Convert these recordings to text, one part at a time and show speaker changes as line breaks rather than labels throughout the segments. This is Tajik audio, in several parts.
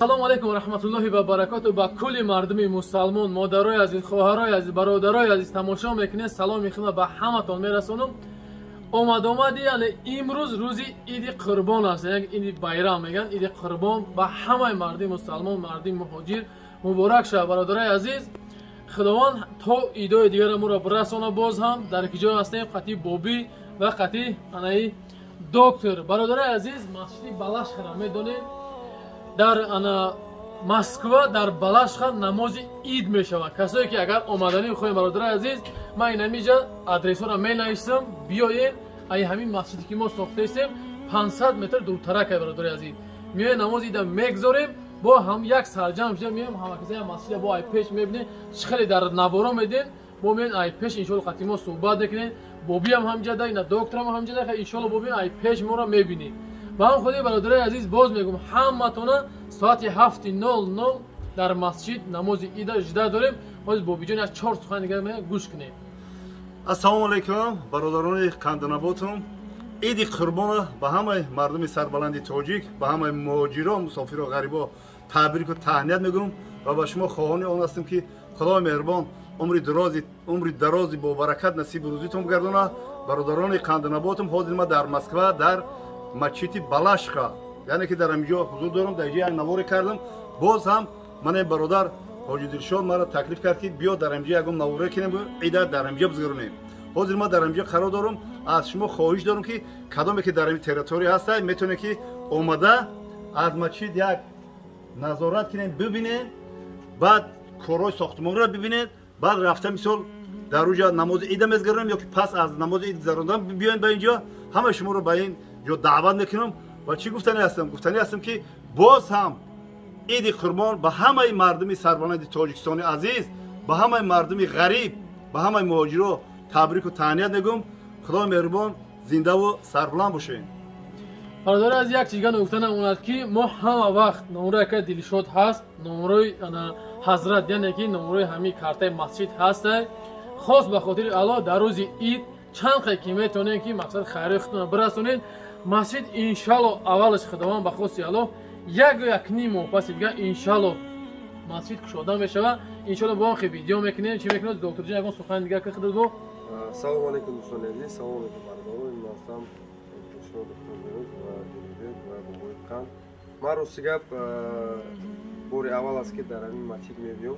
Салому алейкум ва раҳматуллоҳи ва баракоту ба кулли мардуми мусалмон, модарои азиз, хоҳарои азиз, бародарои азиз, тамошо мекунед. Саломи худро ба ҳаматон мерасонам. Омад-омади, яъне имрӯз рӯзи Иди Қурбон аст, яъне Иди Байрам мегӯянд, Иди Қурбон ба ҳамаи мардуми мусалмон, мардуми муҳоҷир муборак шавад, бародарои азиз. Худованд то идои дигарро моро бирасона. Боз ҳам дар ки ҷой ҳастем, қатъи Бобӣ ва қатъи анаи доктор. Бародарои азиз, масҷиди Балашхара медонем, дар ана Москва, дар Балашха намози ид мешавад. Касое ки агар омаданӣ мехоҳем, бародарои азиз, ман инамиҷа адресҳоро менависам, биёед. Ай ҳамин масҷиде ки мо сохтаистем, 500 метр дуртарак, бародарои азиз. Миёем, намози ида мегзорем, бо ҳам як сарҷамъ шуда меоем, ҳамакасая масҷида бо ай пеш мебинем. Чӣ хеле дар наворо медем, бо меоем ай пеш, иншоалло, қатъи мо суҳбат мекунем. Бобиам ҳамҷада, ина докторам ҳамҷада, иншоалло, бобиам ай пеш моро мебинем. Ба ҳам худи, бародарои азиз, боз мегӯм, ҳаматона соати 7:00 дар масҷид намози ида жида дорем. Ҳозир Бобиҷон як чор сухан дигар гӯш кунем.
Ассалому алайкум, бародарони қанданаботум. Иди Қурбона ба ҳамаи мардуми сарбаланди тоҷик, ба ҳамаи муҳоҷиро, мусофиро, ғарибо табрику таҳният мегӯм ва ба шумо хоҳони он ҳастем, ки Худои меҳрубон умри дарози бобаракат насибу рӯзитон бигардонад. Бародарони қанданаботум, ҳозир ма дар Москва, дар масҷиди Балашха, яъне ки дар ҳаминҷо ҳузур дорам. Дар инҷо як наворе кардам. Боз ҳам ман бародар Ҳоҷи Дилшод маро таклиф кард, ки биё, дар ҳаминҷо ягон наворе кунем, ида дар ҳаминҷо бизгаронем. Ҳозир ман дар ҳаминҷо қарор дорам. Аз шумо хоҳиш дорам, ки кадоме ки дар ҳамин территория ҳастад, метавонед, ки омада аз масҷид як назорат кунем, бибинед, баъд корҳои сохтмонро бибинед, баъд рафта, мисол, дар уҷа намози ида мезгаронем ё ки пас аз намози ид гузарондан биёем ба инҷо. Ҳамаи шуморо ба ин ҷо даъват мекунам. Ва чӣ гуфтанӣ ҳастам? Гуфтанӣ ҳастам, ки боз ҳам Иди Қурбон ба ҳамаи мардуми сарбаланди Тоҷикистони азиз, ба ҳамаи мардуми ғариб, ба ҳамаи муҳоҷиро табрику таҳният мегӯм. Худои меҳрубон, зиндаву сарбаланд бошед.
Бародари аз, як чизга нукта намонад, ки мо ҳама вақт номрои ака Дилшод ҳаст, номрои ҳазрат, яъне ки номрои ҳамин картаи масҷид ҳаста. Хос ба хотири Аллоҳ, дар рӯзи ид чанд қай ки метавонем, ки мақсад хайри худтонро бирасонед. Масҷид, иншалло, аввалаш, Худованд ба хости Аллоҳ, як ё як ним моҳ паси дигар, иншалло, масҷид кушода мешавад. Иншалло, бо он хе видео мекунем. Чӣ мекунед, докторҷон? Ягон сухан дигар ки худат бо.
Салому алейкум, дӯстони азиз, салому алейкум, бародарон. Ман ҳастам Дилшод, доктор Бероз ва Дилбек ва бобои Қанд. Ман, рости гап, бори аввал аст, ки дар ҳамин масҷид мебиём.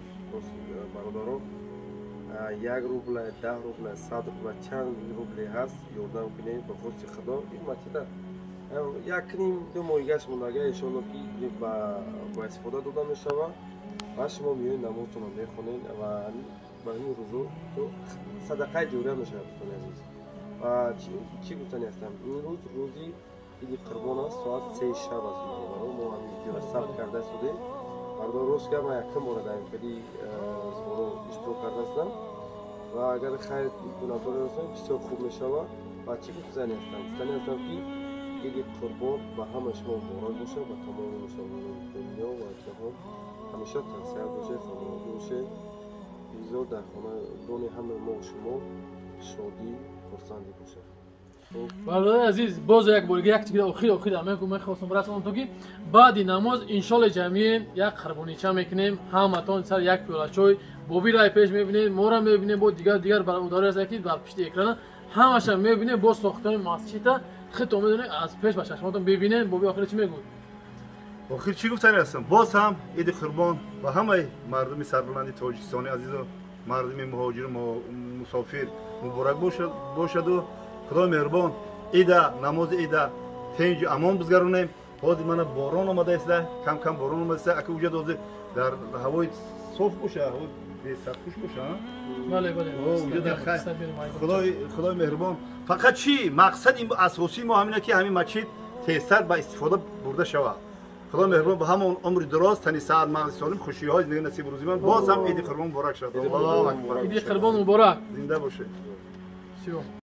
Бародарон, 1 рубла, 10 рубла, 100 рубла, чанд рубле ҳаст, ёрдам кунед. Ба хости Худо, ин масҷида як ним ду моҳигаш мондага, иншоалло, ки ба истифода дода мешавад ва шумо меоед, намозтонро мехонед ва ба ҳамин рӯзо садақаи ҷория мешавад. Дӯстони азиз, ва чӣ гуфтани ҳастам? Имрӯз рӯзи Иди Қурбон аст, соат 3 шаб аст. Бародаро, мо ҳамин видеоро сабт карда истодем. Бародар, рост гап, ман якум бора дар ин зборо иштирок карда ҳастам ва агар хайр гунавдоре ҳастам, бисёр хуб мешавад. Ва чӣ гуфтани ҳастам? Гуфтани ҳастам, ки Иди Қурбон ба ҳама шумо муборак бошад, ба тамоми мусалмонони дунё ва ҷаҳон. Ҳамеша тансиҳат бошед, хонавода бошед. Бигзор дар хонадони ҳамаи мо шумо шодӣ, хурсандӣ бошад.
Бародари азиз, боз як бор як чиз охир мехостам расонам, то ки баъди намоз, иншолло, ҷамъием, як қурбонича мекунем, ҳаматон сар як пиёла чой. Бобиро ай пеш мебинем, моро мебинем, бо дигар бародари аст, ки бар пишти экрана ҳамаша мебинем. Боз сохтани масҷида худтон медонед, аз пеш ба чашмотон бибинем. Боби, охир чӣ мегӯд?
Охир чӣ гуфтани ҳастам? Боз ҳам Иди Қурбон ба ҳамаи мардуми сарбаланди Тоҷикистони азизу мардуми муҳоҷиру мусофир муборак бошаду Худои меҳрубон ида, намози ида тинҷу амон бизгаронем. Ҳозир мана борон омада иста, кам кам борон омада иста. Ака, уҷа ҳозир дар ҳавои соф боша, ҳавои бесархуш боша.
Бале.
Худои меҳрубон, фақат чӣ мақсади асосии мо ҳамина, ки ҳамин масҷид тезтар ба истифода бурда шавад. Худои меҳрубон ба ҳамон умри дароз, тани саат, мағзи солим, хушиҳои зиндагӣ насиб рӯзӣ. Боз ҳам Иди Қурбон муборак шавад.
Иди Қурбон муборак.
Зинда бошед.
Всё.